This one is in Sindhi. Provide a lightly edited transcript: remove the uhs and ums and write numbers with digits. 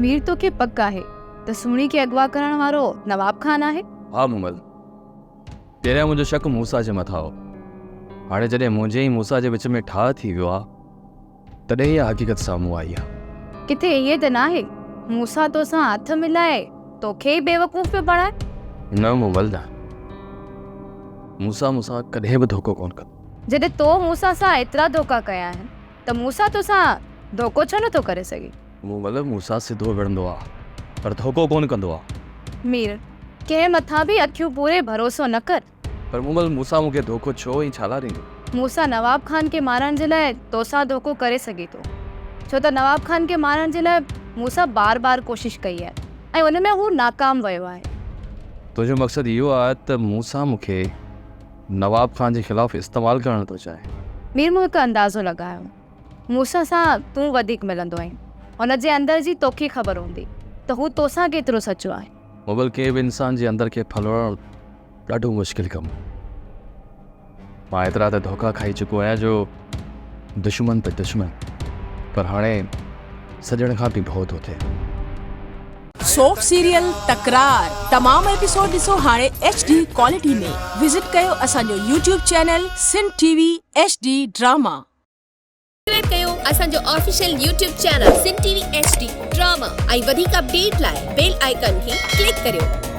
مير توکي پڪ آهي ته سهڻي کي اغوا ڪرڻ وارو نواب خان آهي؟ ها مومل، پهريان منهنجو شڪ موسيٰ جي مٿان هو. هاڻي جڏهن منهنجي ۽ موسيٰ جي وچ ۾ ٺاهه ٿي ويو آهي، تڏهن اها حقيقت سامهون آئي آهي. ڪٿي ائين ته ناهي موسيٰ توسان هٿ ملائي توکي ئي بيوقوف پيو بڻائي؟ نه مومل نه، موسيٰ مون سان ڪڏهن به ڌوڪو ڪونه ڪندو. جڏهن تو موسيٰ سان ايترا ڌوڪا ڪيا آهن ته موسيٰ توسان ڌوڪو ڇو نٿو ڪري سگهي؟ مومل، موسيٰ سڌو وڙهندو آ، پر ڌوڪو ڪونه ڪندو آ. مير، ڪنهن مٿان به اکيون پوري ڀروسو نه ڪر. پر مومل، موسيٰ مون کي ڌوڪو ڇو ۽ ڇا لاء ڏيندو؟ موسيٰ نواب خان کي مارڻ جي لاء توسان ڌوڪو ڪري سگهي ٿو، ڇو ته نواب خان کي مارڻ جي لاء موسيٰ بار بار ڪوشش ڪئي آهي ۽ ان ۾ هو ناڪام ويو آهي. تنهنجو مقصد اهو آهي ته موسيٰ مون کي نواب خان جي خلاف استعمال ڪرڻ ٿو چاهي. مير مون هڪ اندازو لڳايو. موسيٰ سان تون وڌيڪ ملندو آهين. هن جي اندر جي توکي خبر هوندي ته هو توسان ڪيترو سچو آهي. مغل ڪنهن به انسان جي اندر کي ڦلوڙڻ ڏاڍو مشڪل ڪم آهي. مان ايترا ته ڌوڪا کائي چڪو آهيان جو دشمن ته دشمن پر هاڻي سڄڻ کان به ڀؤ ٿو ٿئي. سوپ سيريل تڪرار تمام ايپيسوڊ ڏسو هاڻي ايڇ ڊي ڪوالٽي ۾ وزٽ ڪيو اسان جو YouTube channel Sindh T V H D drama. Subscribe ڪيو اسان جو official YouTube channel Sindh T V H D drama ۽ وڌيڪ اپڊيٽ لاء بيل آئيڪان کي ڪلڪ ڪريو.